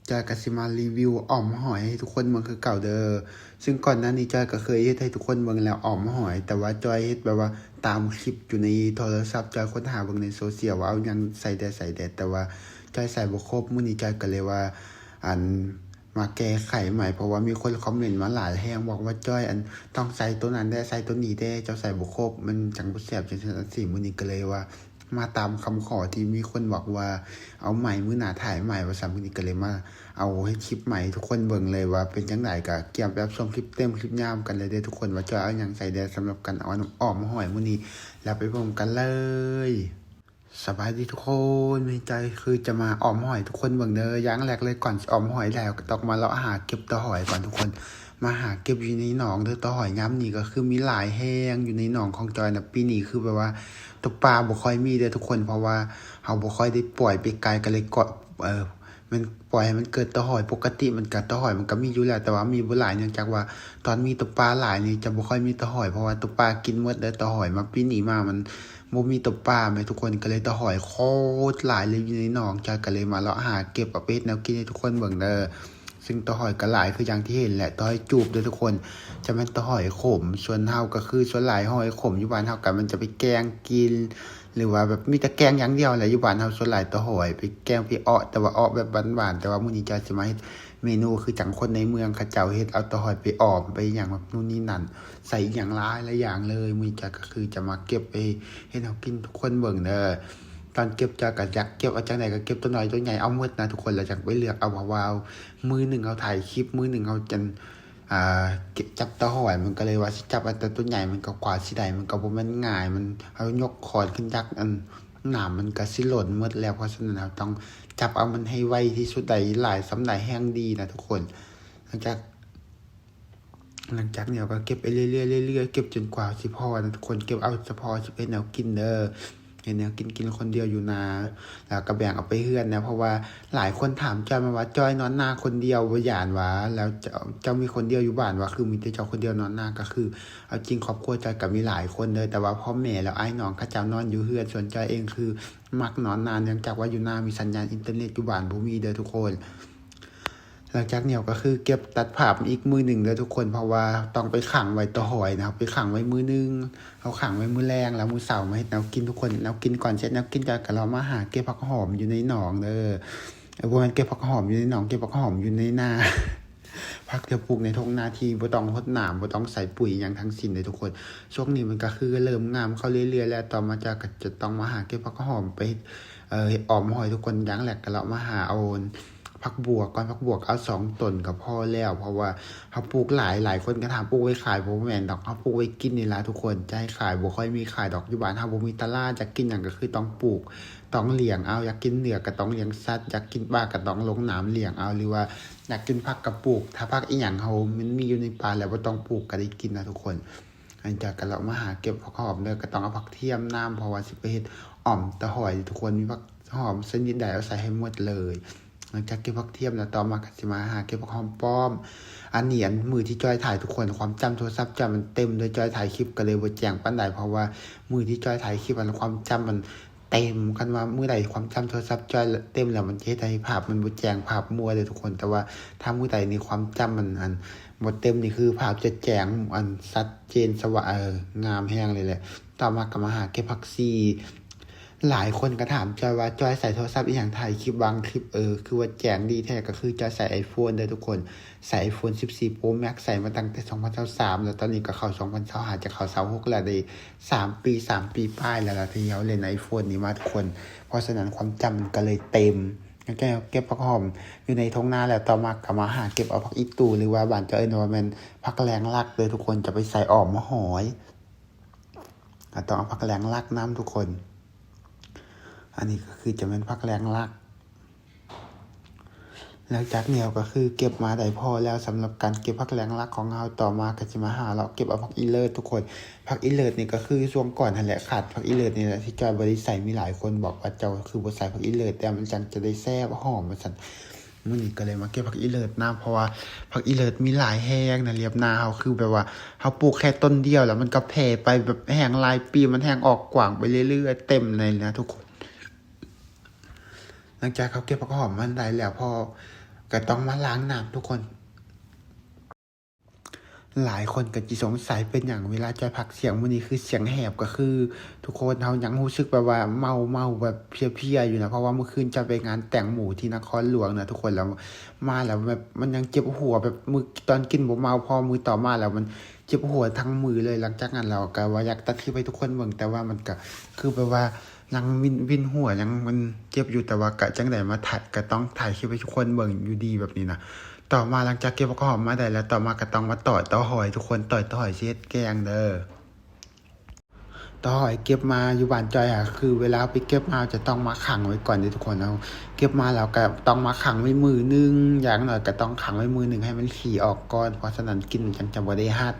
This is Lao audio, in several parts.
ຈອຍກໍຊິມາຣີວິວອ້ອມຫອຍໃຫ້ທຸກຄົນເບິ່ງຄືເກົ່າເດີ. ຊຶ່ງກ່ອນໜ້ານີ້ຈອຍກໍເຄີຍເຮັດໃຫ້ທຸກຄົນເບິ່ງແລ້ວອ້ອມຫອຍ, ແຕ່ວ່າຈອຍເຮັດແບບວ່າຕາມຄລິບຢູ່ໃນໂທລະສັບ, ຈອຍຄົ້ນຫາເບິ່ງໃນໂຊຊຽວວ່າເອົາຫຍັງໃສ່ແດ່ ໃສ່ແດ່, ແຕ່ວ່າຈອຍໃສ່ບໍ່ຄົບ. ມື້ນີ້ຈອຍກໍເລີຍວ່າ ອັນ ມາແກ້ໄຂໃໝ່ ເພາະວ່າມີຄົນຄອມເມັນມາຫຼາຍແຮງ ບອກວ່າ ຈ້ອຍ ອັນ ຕ້ອງໃສ່ໂຕນັ້ນແດ່ ໃສ່ໂຕນີ້ແດ່ ເຈົ້າໃສ່ບໍ່ຄົບ ມັນຈັ່ງບໍ່ແຊບ ຈັ່ງຊັ້ນຈັ່ງຊີ້. ມື້ນີ້ກໍເລີຍວ່າ ມາຕາມຄຳຂໍທີ່ມີຄົນບອກວ່າ ເອົາໃໝ່ ມື້ໜ້າຖ່າຍໃໝ່ວ່າຊັ້ນ. ມື້ນີ້ກໍເລີຍມາເອົາເຮັດຄລິບໃໝ່ໃຫ້ທຸກຄົນເບິ່ງເລີຍວ່າເປັນຈັ່ງໃດ. ກໍກຽມໄປຮັບຊົມຄລິບເຕັມ ຄລິບຍາວນຳກັນເລີຍເດີທຸກຄົນ ວ່າຈອຍເອົາຫຍັງໃສ່ແດ່ ສຳລັບການອ້ອມຫອຍມື້ນີ້. ແລ້ວໄປເບິ່ງກັນເລີຍ. ສະບາຍດີທຸກຄົນ, ມື້ນີ້ຈອຍຄືຈະມາອ້ອມຫອຍໃຫ້ທຸກຄົນເບິ່ງເດີ. ຢ່າງແລກເລີຍ ກ່ອນຊິອ້ອມຫອຍແລ້ວ ກໍຕ້ອງມາເລາະຫາເກັບຕາຫອຍກ່ອນທຸກຄົນ. ມາຫາເກັບຢູ່ໃນໜອງເດີ, ຕາຫອຍຍາມນີ້ກໍຄືມີຫຼາຍແຮງຢູ່ໃນໜອງຂອງຈອຍນະ. ປີນີ້ຄືແບບວ່າຕົວປາບໍ່ຄ່ອຍມີເດີທຸກຄົນ, ເພາະວ່າເຮົາບໍ່ຄ່ອຍໄດ້ປ່ອຍໄປໄກ ກໍເລີຍເກາະ ເອີ ແມ່ນປ່ອຍໃຫ້ມັນເກີດຕາຫອຍ. ປົກກະຕິມັນກໍ ຕາຫອຍມັນກໍມີຢູ່ແລ້ວ ແຕ່ວ່າມີບໍ່ຫຼາຍ ເນື່ອງຈາກວ່າຕອນມີຕົວປາຫຼາຍນີ້ຈະບໍ່ຄ່ອຍມີຕາຫອຍ ເພາະວ່າຕົວປາກິນໝົດເດີ. ຕາຫອຍມາປີນີ້ມາມັນບໍ່ມີຕົວປາແມ່ທຸກຄົນ, ກໍເລີຍຕາຫອຍໂຄດຫຼາຍເລີຍຢູ່ໃນໜອງ. ຈອຍກໍເລີຍມາເລາະຫາເກັບເອົາໄປເຮັດແນວກິນໃຫ້ທຸກຄົນເບິ່ງເດີ. ຊຶ່ງຕາຫອຍກໍຫຼາຍຄືຢ່າງທີ່ເຫັນແຫຼະ, ຕາຫອຍຈູບເດີທຸກຄົນ. ຈະແມ່ນຕາຫອຍຂົມ, ສ່ວນເຮົາກໍຄືສ່ວນຫຼາຍຫອຍຂົມຢູ່ບ້ານເຮົາກໍມັນຈະໄປແກງກິນ ຫຼືວ່າແບບມີແຕ່ແກງຢ່າງດຽວແຫຼະ. ຢູ່ບ້ານເຮົາສ່ວນຫຼາຍແຕ່ຫອຍໄປແກງໄປເອາະ, ແຕ່ວ່າເອາະແບບບ້ານໆ. ແຕ່ວ່າມື້ນີ້ຈອຍຊິມາເຮັດເມນູຄືຈັ່ງຄົນໃນເມືອງເຂົາເຈົ້າເຮັດ, ເອົາແຕ່ຫອຍໄປອອມໄປຫຍັງແບບນູ້ນນີ້ນັ້ນ, ໃສ່ອີ່ຫຍັງຫຼາຍຫຼາຍຢ່າງເລີຍ. ມື້ນີ້ຈອຍກໍຄືຈະມາເກັບໄປເຮັດແນວກິນທຸກຄົນເບິ່ງເດີ. ຕອນເກັບຈອຍກໍຢາກເກັບເອົາຈັ່ງໃດກໍເກັບ, ຕົວນ້ອຍຕົວໃຫຍ່ເອົາໝົດນະທຸກຄົນ, ແລ້ວຈັ່ງໄປເລືອກເອົາ. ເພາະວ່າມື້ໜຶ່ງເຮົາຖ່າຍຄລິບ, ມື້ໜຶ່ງເຮົາຈັ່ງ ອ່າ ຈັບຕາຫອຍ ມັນກໍເລີຍວ່າຊິຈັບເອົາແຕ່ຕົວໃຫຍ່ ມັນກໍກວ່າຊິໄດ້ ມັນກໍບໍ່ແມ່ນງ່າຍ. ມັນ ເຮົາຍົກຄ້ອນຂຶ້ນຈັກ ອັນ ໜາມມັນກໍຊິຫຼົ່ນໝົດແລ້ວ. ເພາະສະນັ້ນເຮົາຕ້ອງຈັບເອົາມັນໃຫ້ໄວທີ່ສຸດ, ໄດ້ຫຼາຍສ່ຳໃດແຮ່ງດີນະທຸກຄົນ. ຫຼັງຈາກ ຫຼັງຈາກນີ້ເຮົາກໍເກັບໄປເລື້ອຍໆ ເລື້ອຍໆ ເກັບຈົນກວ່າຊິພໍນະທຸກຄົນ. ເກັບເອົາສະເພາະຊິເຮັດແນວກິນເດີ. ເຮັດແນວກິນ ກິນຄົນດຽວຢູ່ນາ ແລ້ວກໍແບ່ງເອົາໄປເຮືອນນະ. ເພາະວ່າຫຼາຍຄົນຖາມຈອຍມາວ່າ ຈອຍນອນນາຄົນດຽວບໍ່ຢ້ານຫວາ? ແລ້ວເຈົ້າ ເຈົ້າມີຄົນດຽວຢູ່ບ້ານຫວາ? ຄືມີແຕ່ເຈົ້າຄົນດຽວນອນນາ. ກໍຄືເອົາຈິງຄອບຄົວຈອຍກໍມີຫຼາຍຄົນເດີ, ແຕ່ວ່າພໍ່ແມ່ແລ້ວອ້າຍນ້ອງເຂົາເຈົ້ານອນຢູ່ເຮືອນ, ສ່ວນຈອຍເອງຄືມັກນອນນາ ເນື່ອງຈາກວ່າຢູ່ນາມີສັນຍານອິນເຕີເນັດ, ຢູ່ບ້ານບໍ່ມີເດີທຸກຄົນ. ຫຼັງຈາກນີ້ເຮົາກໍຄືເກັບຕັດພາບອີກມື້ໜຶ່ງເດີທຸກຄົນ, ເພາະວ່າຕ້ອງໄປຂັງໄວ້ຕາຫອຍນະ. ເຮົາໄປຂັງໄວ້ມື້ໜຶ່ງ, ເຮົາຂັງໄວ້ມື້ແລງ ແລ້ວມື້ເຊົ້າມາເຮັດແນວກິນທຸກຄົນ. ແນວກິນ ກ່ອນເຮັດແນວກິນ ຈອຍກໍເລາະມາຫາເກັບຜັກຫອມຢູ່ໃນໜອງເດີ. ເອີ ບໍ່ແມ່ນເກັບຜັກຫອມຢູ່ໃນໜອງ, ເກັບຜັກຫອມຢູ່ໃນນາ. ຜັກທີ່ປູກໃນທົ່ງນາທີ່ບໍ່ຕ້ອງຫົດນ້ຳ ບໍ່ຕ້ອງໃສ່ປຸ໋ຍຫຍັງທັງສິ້ນເດ້ທຸກຄົນ. ຊ່ວງນີ້ມັນກໍຄືເລີ່ມງາມເຂົ້າເລື້ອຍໆແລ້ວ. ຕໍ່ມາຈອຍກໍຈະຕ້ອງມາຫາເກັບຜັກຫອມໄປ ເອີ ເຮັດອອມຫອຍທຸກຄົນ. ຢ່າງແລກກໍເລາະມາຫາເອົາ ຜັກບວກກ່ອນ, ຜັກບວກເອົາສອງຕົ້ນກໍພໍແລ້ວ, ເພາະວ່າເຮົາປູກຫຼາຍ, ຫຼາຍຄົນກໍຖາມ ປູກໄວ້ຂາຍ? ບໍ່ແມ່ນດອກ, ເຮົາປູກໄວ້ກິນນີ້ລະທຸກຄົນ, ຈະໃຫ້ຂາຍບໍ່ຄ່ອຍມີຂາຍດອກ. ຢູ່ບ້ານເຮົາບໍ່ມີຕະຫຼາດ, ຢາກກິນຫຍັງກໍຄືຕ້ອງປູກ, ຕ້ອງລ້ຽງເອົາ. ຢາກກິນເນື້ອກໍຕ້ອງລ້ຽງສັດ, ຢາກກິນປາກໍຕ້ອງລົງນ້ຳລ້ຽງເອົາ, ຫຼືວ່າຢາກກິນຜັກກໍປູກ. ຖ້າຜັກອີ່ຫຍັງເຮົາ ມັນມີຢູ່ໃນປ່າແລ້ວ ບໍ່ຕ້ອງປູກກໍໄດ້ກິນນະທຸກຄົນ. ຫຼັງຈາກກໍເລາະມາຫາເກັບຜັກຫອມເດີ, ກໍຕ້ອງເອົາຜັກທຽມນຳ ເພາະວ່າຊິໄປເຮັດອອມຕາຫອຍທຸກຄົນ. ມີຜັກຫອມຊະນິດໃດເອົາໃສ່ໃຫ້ໝົດເລີຍ. ຫຼັງຈາກເກັບຜັກທຽມແລ້ວ, ຕໍ່ມາກໍຊິມາຫາເກັບຜັກຫອມປ້ອມ. ອັນນີ້ ອັນ ມື້ທີ່ຈອຍຖ່າຍທຸກຄົນ, ຄວາມຈຳໂທລະສັບຈອຍມັນເຕັມເດີ, ຈອຍຖ່າຍຄລິບກໍເລີຍບໍ່ແຈ້ງປານໃດ, ເພາະວ່າມື້ທີ່ຈອຍຖ່າຍຄລິບ ອັນ ຄວາມຈຳມັນ ເຕັມ. ຄັນວ່າມື້ໃດຄວາມຈຳໂທລະສັບຈອຍເຕັມແລ້ວ ມັນຈະເຮັດໃຫ້ພາບມັນບໍ່ແຈ້ງ, ພາບມົວເດີທຸກຄົນ. ແຕ່ວ່າຖ້າມື້ໃດນີ້ຄວາມຈຳມັນ ອັນ ບໍ່ເຕັມນີ້ ຄືພາບຈະແຈ້ງ ອັນ ຊັດເຈນ ສະຫວ່າງ ເອີ ງາມແຮງເລີຍແຫຼະ. ຕໍ່ມາກໍມາຫາເກັບຜັກຊີ. ຫຼາຍຄົນກໍຖາມຈອຍວ່າ ຈອຍໃຊ້ໂທລະສັບອີ່ຫຍັງຖ່າຍຄລິບບາງຄລິບ ເອີ ຄືວ່າແຈ້ງດີແທ້? ກໍຄືຈອຍໃຊ້ໄອໂຟນເດີທຸກຄົນ, ໃຊ້ໄອໂຟນສິບສີ່ໂປຣແມັກ ໃຊ້ມາຕັ້ງແຕ່ສອງພັນຊາວສາມ ແລ້ວຕອນນີ້ກໍເຂົ້າສອງພັນຊາວຫ້າ ຈະເຂົ້າຊາວຫົກແລ້ວ, ໄດ້ສາມປີ ສາມປີປາຍແລ້ວລະ ທີ່ເຮົາຫຼິ້ນໄອໂຟນນີ້ມາທຸກຄົນ. ເພາະສະນັ້ນຄວາມຈຳມັນກໍເລີຍເຕັມ. ຫຼັງຈາກເກັບຜັກຫອມຢູ່ໃນທົ່ງນາແລ້ວ, ຕໍ່ມາກໍມາຫາເກັບເອົາຜັກອີຕູ ຫຼືວ່າບ້ານເຈົ້າເອີ້ນວ່າແມ່ນຜັກແລງລັກເດີທຸກຄົນ, ຈະໄປໃສ່ອອມຫອຍ. ກໍຕ້ອງເອົາຜັກແລງລັກນຳທຸກຄົນ. ອັນນີ້ກໍຄືຈະແມ່ນຜັກແລງລັກ. ຫຼັງຈາກນີ້ເຮົາກໍຄືເກັບມາໄດ້ພໍແລ້ວ ສຳລັບການເກັບຜັກແລງລັກຂອງເຮົາ. ຕໍ່ມາກໍຊິມາຫາເລາະເກັບເອົາຜັກອີເລີດທຸກຄົນ. ຜັກອີເລີດນີ້ກໍຄືຊ່ວງກ່ອນຫັ້ນແຫຼະ, ຂາດຜັກອີເລີດນີ້ແຫຼະ ທີ່ຈອຍບໍ່ໄດ້ໃສ່. ມີຫຼາຍຄົນບອກວ່າ ເຈົ້າຄືບໍ່ໃສ່ຜັກອີເລີດແດ່ ມັນຈັ່ງຈະໄດ້ແຊບຫອມ ວ່າຊັ້ນ. ມື້ນີ້ກໍເລີຍມາເກັບຜັກອີເລີດນຳ ເພາະວ່າຜັກອີເລີດມີຫຼາຍແຮງນະ ລຽບນາເຮົາ. ຄືແບບວ່າເຮົາປູກແຄ່ຕົ້ນດຽວ ແລ້ວມັນກໍແຜ່ໄປແບບແຮງຫຼາຍປີ, ມັນແຮງອອກກວ້າງໄປເລື້ອຍໆ ເຕັມໃນນະທຸກຄົນ. ຫຼັງຈາກເຮົາເກັບຜັກຫອມມັນໄດ້ແລ້ວ, ພໍ ກໍຕ້ອງມາລ້າງນ້ຳທຸກຄົນ. ຫຼາຍຄົນກໍຊິສົງໄສເປັນຫຍັງເວລາຈອຍພາກສຽງມື້ນີ້ຄືສຽງແຫບ ກໍຄືທຸກຄົນເຮົາຍັງຮູ້ສຶກແບບວ່າເມົາໆ ແບບເພຍໆຢູ່ນະ ເພາະວ່າມື້ຄືນຈອຍໄປງານແຕ່ງໝູ່ທີ່ນະຄອນຫຼວງນະທຸກຄົນ ແລ້ວມາແລ້ວແບບມັນຍັງເຈັບຫົວ ແບບມື້ຕອນກິນບໍ່ເມົາ ພໍມື້ຕໍ່ມາແລ້ວມັນເຈັບຫົວທັງມື້ເລີຍ. ຫຼັງຈາກນັ້ນແລ້ວກໍວ່າຢາກຕັດຄລິບໃຫ້ທຸກຄົນເບິ່ງ ແຕ່ວ່າມັນກໍຄືແບບວ່າ ຍັງວິນ ວິນຫົວ ຍັງມັນເຈັບຢູ່ ແຕ່ວ່າກະຈັ່ງໃດມາຖ່າຍ ກະຕ້ອງຖ່າຍຄລິບໃຫ້ທຸກຄົນເບິ່ງຢູ່ດີແບບນີ້ນະ. ຕໍ່ມາຫຼັງຈາກເກັບຜັກຫອມມາໄດ້ແລ້ວ ຕໍ່ມາກະຕ້ອງມາຕອຍເຕົ້າຫອຍທຸກຄົນ ຕອຍເຕົ້າຫອຍຊິເຮັດແກງເດີ. ເຕົ້າຫອຍເກັບມາຢູ່ບ້ານຈອຍ ຄືເວລາເຮົາໄປເກັບມາ ເຮົາຈະຕ້ອງມາຂັງໄວ້ກ່ອນເດ້ທຸກຄົນ. ເຮົາເກັບມາແລ້ວກະຕ້ອງມາຂັງໄວ້ມື້ໜຶ່ງ ຢ່າງໜ້ອຍກະຕ້ອງຂັງໄວ້ມື້ໜຶ່ງໃຫ້ມັນຂີ້ອອກກ່ອນ ເພາະສະນັ້ນກິ່ນມັນຈັ່ງຈະບໍ່ໄດ້ຮັດ.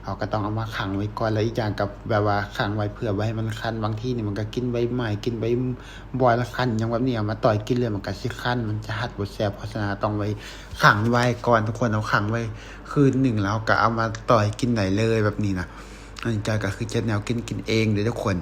ເຮົາກໍຕ້ອງເອົາມາຂັງໄວ້ກ່ອນ ແລະ ອີກຢ່າງກໍແບບວ່າຂັງໄວ້ເພື່ອບໍ່ໃຫ້ມັນຄັນ. ບາງທີນີ້ມັນກໍກິນໃບໄມ້ ກິນໃບບ່ອນຄັນຫຍັງແບບນີ້ ເອົາມາຕອຍກິນເລີຍ ມັນກໍຊິຄັນ ມັນຈະຮັດບໍ່ແຊບ. ເພາະສະນັ້ນເຮົາຕ້ອງໄວ້ຂັງໄວ້ກ່ອນທຸກຄົນ. ເຮົາຂັງໄວ້ຄືນໜຶ່ງ ແລ້ວເຮົາກໍເອົາມາຕອຍກິນໄດ້ເລີຍແບບນີ້ນະ. ອັນນີ້ຈອຍກໍຄືເຮັດແນວກິນ ກິນເອງເດີທຸກຄົນ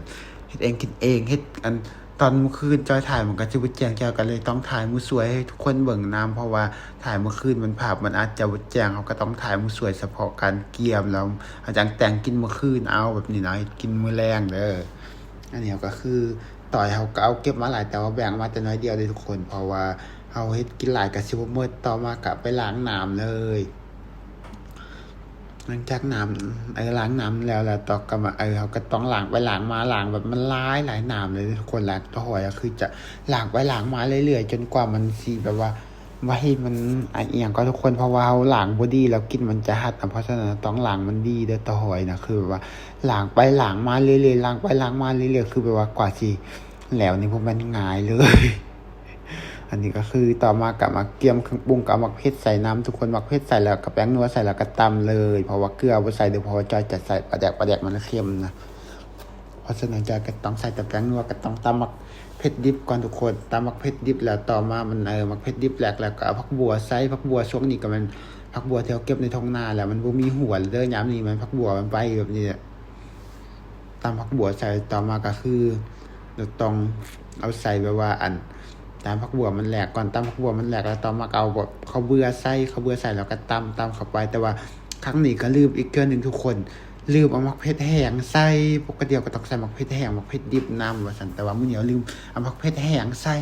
ເຮັດເອງກິນເອງ ເຮັດອັນ ຕອນມື້ຄືນຈອຍຖ່າຍມັນກໍຈະບໍ່ແຈ້ງ ຈອຍກໍເລີຍຕ້ອງຖ່າຍມື້ສວຍໃຫ້ທຸກຄົນເບິ່ງນຳ ເພາະວ່າຖ່າຍມື້ຄືນມັນ ພາບມັນອາດຈະບໍ່ແຈ້ງ ເຮົາກໍຕ້ອງຖ່າຍມື້ສວຍສະເພາະການກຽມ ແລ້ວເຮົາຈັ່ງແຕ່ງກິນມື້ຄືນເອົາ ແບບນີ້ນະ ເຮັດກິນມື້ແລງເດີ. ອັນນີ້ເຮົາກໍຄືຕອຍ ເຮົາກໍເອົາເກັບມາຫຼາຍ ແຕ່ວ່າແບ່ງມາແຕ່ໜ້ອຍດຽວເດ້ທຸກຄົນ ເພາະວ່າເຮົາເຮັດກິນຫຼາຍກໍຊິບໍ່ໝົດ. ຕໍ່ມາກໍໄປລ້າງນ້ຳເລີຍ. ຫຼັງຈາກນ້ຳ ເອີ ລ້າງນ້ຳແລ້ວ ແລ້ວຕໍ່ກັບມາ ເອີ ເຮົາກໍຕ້ອງລ້າງໄປລ້າງມາ ລ້າງແບບມັນຫຼາຍ ຫຼາຍນ້ຳເລີຍທຸກຄົນ. ລ້າງເຕົ້າຫອຍກໍຄືຈະລ້າງໄປລ້າງມາເລື້ອຍໆ ຈົນກວ່າມັນຊິແບບວ່າ ບໍ່ໃຫ້ມັນ ອາ ອີ່ຫຍັງກໍທຸກຄົນ ເພາະວ່າເຮົາລ້າງບໍ່ດີແລ້ວກິ່ນມັນຈະຮັດນະ. ເພາະສະນັ້ນຕ້ອງລ້າງມັນດີເດີ ເຕົ້າຫອຍນະ ຄືແບບວ່າລ້າງໄປລ້າງມາເລື້ອຍໆ ລ້າງໄປລ້າງມາເລື້ອຍໆ ຄືແບບວ່າກວ່າຊິແລ້ວນີ້ບໍ່ແມ່ນງ່າຍເລີຍ. ອັນນີ້ກໍຄືຕໍ່ມາກໍມາກຽມເຄື່ອງປຸງ ກໍເອົາໝາກເຜັດໃສ່ນຳທຸກຄົນ. ໝາກເຜັດໃສ່ແລ້ວກໍແປ້ງນົວໃສ່ແລ້ວກໍຕຳເລີຍ ເພາະວ່າເກືອບໍ່ໃສ່ເດີ ເພາະວ່າຈອຍຈະໃສ່ປາແດກ ປາແດກມັນເຄັມນະ. ເພາະສະນັ້ນຈອຍກໍຕ້ອງໃສ່ແຕ່ແປ້ງນົວ ກໍຕ້ອງຕຳໝາກເຜັດດິບກ່ອນທຸກຄົນ. ຕຳໝາກເຜັດດິບແລ້ວ ຕໍ່ມາມັນ ເອີ ໝາກເຜັດດິບແຫຼກແລ້ວກໍເອົາຜັກບົ່ວໃສ່. ຜັກບົ່ວຊ່ວງນີ້ກໍແມ່ນຜັກບົ່ວທີ່ເຮົາເກັບໃນທົ່ງນາແຫຼະ ມັນບໍ່ມີຫົວແລ້ວເດີ. ຍາມນີ້ແມ່ນຜັກບົ່ວມັນໃບແບບນີ້ແຫຼະ. ຕຳຜັກບົ່ວໃສ່ ຕໍ່ມາກໍຄື ຕ້ອງເອົາໃສ່ແບບວ່າ ອັນ ຕຳຜັກບົ່ວມັນແຫຼກກ່ອນ ຕຳຜັກບົ່ວມັນແຫຼກແລ້ວ ຕໍ່ມາກໍເອົາແບບເຂົ້າເບືອໃສ່ ເຂົ້າເບືອໃສ່ແລ້ວກໍຕຳ ຕຳເຂົ້າໄປ. ແຕ່ວ່າຄັ້ງນີ້ກໍລືມອີກເທື່ອໜຶ່ງທຸກຄົນ ລືມເອົາໝາກເຜັດແຫ້ງໃສ່. ປົກກະຕິເຮົາກໍຕ້ອງໃສ່ໝາກເຜັດແຫ້ງ ໝາກເຜັດດິບນຳວ່າຊັ້ນ ແຕ່ວ່າມື້ນີ້ເຮົາລືມເອົາໝາກເຜັດແຫ້ງໃສ່.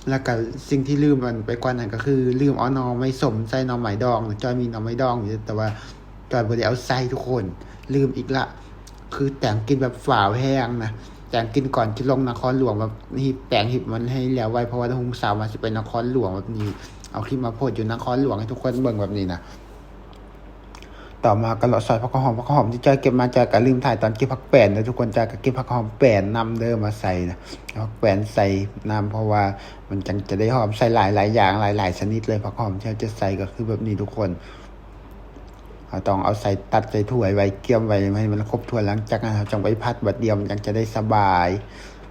ແລ້ວກໍສິ່ງທີ່ລືມ ອັນ ໄປກວ່ານັ້ນກໍຄືລືມເອົາໜໍ່ໄມ້ສົ້ມໃສ່ ໜໍ່ໄມ້ດອງ. ຈອຍມີໜໍ່ໄມ້ດອງຢູ່ ແຕ່ວ່າ ຈອຍບໍ່ໄດ້ເອົາໃສ່ທຸກຄົນ ລືມອີກລະ. ຄືແຕ່ງກິນແບບຟ້າວແຮງນະ ແຕ່ງກິນກ່ອນຊິລົງນະຄອນຫຼວງ ແບບຮີບແຕ່ງຮີບມັນໃຫ້ແລ້ວໄວ ເພາະວ່າຮຸ່ງເຊົ້າມາຊິໄປນະຄອນຫຼວງແບບນີ້ ເອົາຄລິບມາໂພສຢູ່ນະຄອນຫຼວງໃຫ້ທຸກຄົນເບິ່ງແບບນີ້ນະ. ຕໍ່ມາກໍເລາະຊອຍຜັກຫອມ ຜັກຫອມທີ່ຈອຍເກັບມາ ຈອຍກໍລືມຖ່າຍຕອນເກັບຜັກແປນເດີທຸກຄົນ. ຈອຍກໍເກັບຜັກຫອມແປນນຳເດີມາໃສ່ນະ ເອົາຜັກແປນໃສ່ນຳ ເພາະວ່າມັນຈັ່ງຈະໄດ້ຫອມ. ໃສ່ຫຼາຍໆຢ່າງ ຫຼາຍໆຊະນິດເລີຍ ຜັກຫອມທີ່ເຮົາຈະໃສ່ກໍຄືແບບນີ້ທຸກຄົນ. ເຮົາຕ້ອງເອົາໃສ່ ຕັດໃສ່ຖ້ວຍໄວ້ ກຽມໄວ້ໃຫ້ມັນຄົບຖ້ວຍ. ຫຼັງຈາກນັ້ນເຮົາຈັ່ງໄປຜັດບາດດຽວ ມັນຈັ່ງຈະໄດ້ສະບາຍ.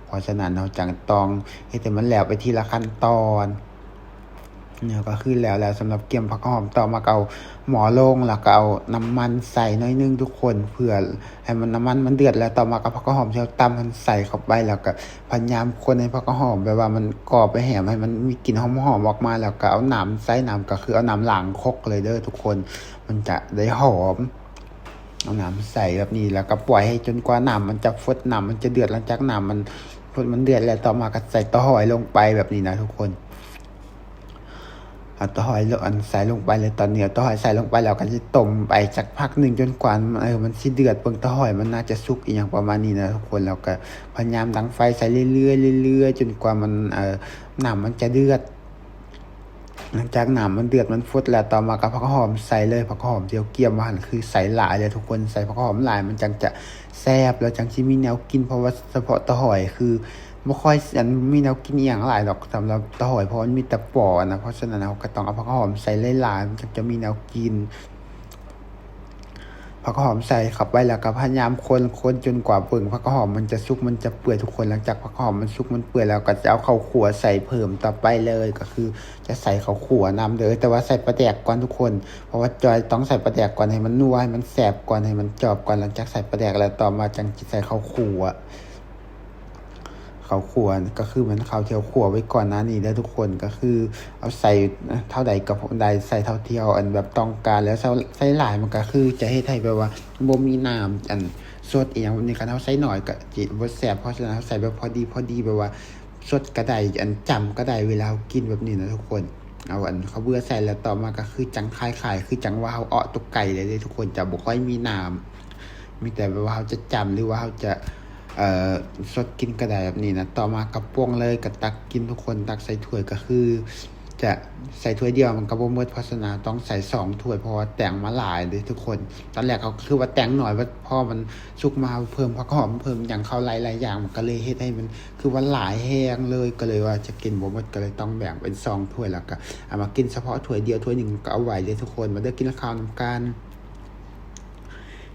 ເພາະສະນັ້ນເຮົາຈັ່ງຕ້ອງເຮັດໃຫ້ມັນແລ້ວໄປທີລະຂັ້ນຕອນ. ນີ້ກໍຄືແລ້ວແລ້ວສຳລັບກຽມຜັກຫອມ. ຕໍ່ມາກໍເອົາໝໍ້ລົງ ແລ້ວກໍເອົານ້ຳມັນໃສ່ໜ້ອຍໜຶ່ງທຸກຄົນ ເພື່ອໃຫ້ມັນ ນ້ຳມັນມັນເດືອດ ແລ້ວຕໍ່ມາກໍເອົາຜັກຫອມທີ່ເຮົາຕຳຫັ້ນໃສ່ເຂົ້າໄປ ແລ້ວກໍພະຍາຍາມຄົນໃຫ້ຜັກຫອມແບບວ່າມັນກອບໄປແຮມ ໃຫ້ມັນມີກິ່ນຫອມໆອອກມາ ແລ້ວກໍເອົານ້ຳໃສ່. ນ້ຳກໍຄືເອົານ້ຳລ້າງຄົກເລີຍເດີທຸກຄົນ ມັນຈະໄດ້ຫອມ. ເອົານ້ຳໃສ່ແບບນີ້ ແລ້ວກໍປ່ອຍໃຫ້ຈົນກວ່ານ້ຳມັນຈະຟົດ ນ້ຳມັນຈະເດືອດ. ຫຼັງຈາກນ້ຳມັນຟົດ ມັນເດືອດແລ້ວ ຕໍ່ມາກໍໃສ່ເຕົ້າຫອຍລົງໄປແບບນີ້ນະທຸກຄົນ. ເອົາເຕົ້າຫອຍລົງ ອັນ ໃສ່ລົງໄປເລີຍ. ຕອນນີ້ເອົາເຕົ້າຫອຍໃສ່ລົງໄປແລ້ວ ກໍຈະຕົ້ມໄປສັກພັກໜຶ່ງ ຈົນກວ່າ ເອີ ມັນຊິເດືອດ. ເບິ່ງເຕົ້າຫອຍມັນໜ້າຈະສຸກອີ່ຫຍັງປະມານນີ້ນະທຸກຄົນ. ແລ້ວກໍພະຍາຍາມດັງໄຟໃສ່ເລື້ອຍໆ ເລື້ອຍໆ ຈົນກວ່າມັນ ເອີ ນ້ຳມັນຈະເດືອດ. ຫຼັງຈາກນ້ຳມັນເດືອດມັນຟົດແລ້ວ ຕໍ່ມາກໍເອົາຜັກຫອມໃສ່ເລີຍ. ຜັກຫອມທີ່ເຮົາກຽມມາຫັ້ນ ຄືໃສ່ຫຼາຍເລີຍທຸກຄົນ ໃສ່ຜັກຫອມຫຼາຍມັນຈັ່ງຈະແຊບ ແລ້ວຈັ່ງຊິມີແນວກິນ. ເພາະວ່າສະເພາະເຕົ້າຫອຍຄືບໍ່ຄ່ອຍ ອັນ ມີແນວກິນອີ່ຫຍັງຫຼາຍດອກສຳລັບເຕົ້າຫອຍ ເພາະມັນມີແຕ່ປໍນະ. ເພາະສະນັ້ນເຮົາກໍຕ້ອງເອົາຜັກຫອມໃສ່ຫຼາຍໆ ມັນຈັ່ງຈະມີແນວກິນ. ຜັກຫອມໃສ່ເຂົ້າໄປແລ້ວກໍພະຍາຍາມຄົນ ຄົນຈົນກວ່າເບິ່ງຜັກຫອມມັນຈະສຸກ ມັນຈະເປື່ອຍທຸກຄົນ. ຫຼັງຈາກຜັກຫອມມັນສຸກມັນເປື່ອຍແລ້ວ ກໍຈະເອົາເຂົ້າຂົ້ວໃສ່ເພີ່ມຕໍ່ໄປເລີຍ ກໍຄືຈະໃສ່ເຂົ້າຂົ້ວນຳເດີ ແຕ່ວ່າໃສ່ປາແດກກ່ອນທຸກຄົນ ເພາະວ່າຈອຍຕ້ອງໃສ່ປາແດກກ່ອນ ໃຫ້ມັນນົວ ໃຫ້ມັນແຊບກ່ອນ ໃຫ້ມັນຈອບກ່ອນ. ຫຼັງຈາກໃສ່ປາແດກແລ້ວ ຕໍ່ມາຈັ່ງຊິໃສ່ເຂົ້າຂົ້ວ. ເ ເຂົ້າຂົ້ວ ກໍຄືແມ່ນເຂົ້າທີ່ເຮົາຂົ້ວໄວ້ກ່ອນໜ້ານີ້ເດີທຸກຄົນ. ກໍຄືເອົາໃສ່ເທົ່າໃດກໍໄດ້ ໃສ່ເທົ່າທີ່ເຮົາ ອັນ ແບບຕ້ອງການ ແລ້ວໃສ່ ໃສ່ຫຼາຍມັນກໍຄືຈະເຮັດໃຫ້ແບບວ່າບໍ່ມີນ້ຳ ອັນ ສົດອີ່ຫຍັງແບບນີ້. ຄັນເຮົາໃສ່ໜ້ອຍກໍຈະບໍ່ແຊບ. ເພາະສະນັ້ນເຮົາໃສ່ແບບພໍດີໆ ແບບວ່າສົດກໍໄດ້ ອັນ ຈ້ຳກໍໄດ້ ເວລາເຮົາກິນແບບນີ້ນະທຸກຄົນ. ເອົາ ອັນ ເຂົ້າເບືອໃສ່ ແລ້ວຕໍ່ມາກໍຄືຈັ່ງຂາຍໆ ຄືຈັ່ງວ່າເຮົາເອາະຕົວໄກ່ໄດ້ເລີຍທຸກຄົນ. ຈະບໍ່ຄ່ອຍມີນ້ຳ ມີແຕ່ແບບວ່າເຮົາຈະຈ້ຳ ຫຼືວ່າເຮົາຈະ ເອີ ສົດກິນກໍໄດ້ແບບນີ້ນະ. ຕໍ່ມາກໍປົງເລີຍ ກໍຕັກກິນທຸກຄົນ. ຕັກໃສ່ຖ້ວຍກໍຄືຈະໃສ່ຖ້ວຍດຽວມັນກໍບໍ່ໝົດ ເພາະສະນັ້ນຕ້ອງໃສ່ສອງຖ້ວຍ ເພາະວ່າແຕ່ງມາຫຼາຍເດ້ທຸກຄົນ. ຕອນແລກເຮົາຄືວ່າແຕ່ງໜ້ອຍ ແຕ່ພໍມັນສຸກມາເຮົາເພີ່ມຜັກຫອມ ເພີ່ມຫຍັງເຂົ້າ ຫຼາຍໆຢ່າງ ມັນກໍເລີຍເຮັດໃຫ້ມັນຄືວ່າຫຼາຍແຮງເລີຍ. ກໍເລີຍວ່າຈະກິນບໍ່ໝົດ ກໍເລີຍຕ້ອງແບ່ງເປັນສອງຖ້ວຍ ແລ້ວກໍເອົາມາກິນສະເພາະຖ້ວຍດຽວ. ຖ້ວຍໜຶ່ງກໍເອົາໄວ້ເດ້ທຸກຄົນ. ມາເດີກິນເຂົ້ານຳກັນ.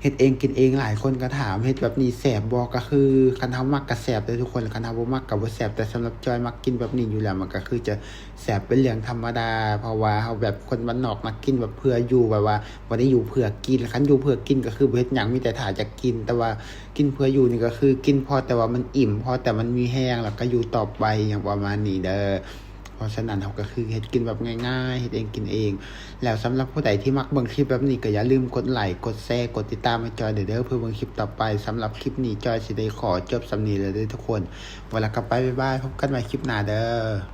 ເຮັດເອງກິນເອງ ຫຼາຍຄົນກໍຖາມເຮັດແບບນີ້ແຊບບໍ່? ກໍຄືຄັນເຮົາມັກກໍແຊບເດີທຸກຄົນ ຄັນເຮົາບໍ່ມັກກໍບໍ່ແຊບ. ແຕ່ສຳລັບຈອຍມັກກິນແບບນີ້ຢູ່ແລ້ວ ມັນກໍຄືຈະແຊບເປັນເລື່ອງທຳມະດາ ເພາະວ່າເຮົາແບບຄົນບ້ານນອກ ມັກກິນແບບເພື່ອຢູ່ ແບບວ່າບໍ່ໄດ້ຢູ່ເພື່ອກິນ. ຄັນຢູ່ເພື່ອກິນກໍຄືບໍ່ເຮັດຫຍັງ ມີແຕ່ຖ້າຈະກິນ. ແຕ່ວ່າກິນເພື່ອຢູ່ນີ້ກໍຄືກິນພໍແຕ່ວ່າມັນອີ່ມ ພໍແຕ່ມັນມີແຮງ ແລ້ວກໍຢູ່ຕໍ່ໄປ ຫຍັງປະມານນີ້ເດີ. ເພາະສະນັ້ນເຮົາກໍຄືເຮັດກິນແບບງ່າຍໆ ເຮັດເອງກິນເອງ. ແລ້ວສຳລັບຜູ້ໃດທີ່ມັກເບິ່ງຄລິບແບບນີ້ ກໍຢ່າລືມກົດໄລ ກົດແຊ ກົດຕິດຕາມໃຫ້ຈອຍແດ່ເດີ ເພື່ອເບິ່ງຄລິບຕໍ່ໄປ. ສຳລັບຄລິບນີ້ ຈອຍຊິໄດ້ຂໍຈົບສ່ຳນີ້ແລ້ວເດີທຸກຄົນ. ເອົາລະ ກັບໄປ ບາຍບາຍ ພົບກັນໃໝ່ຄລິບໜ້າເດີ.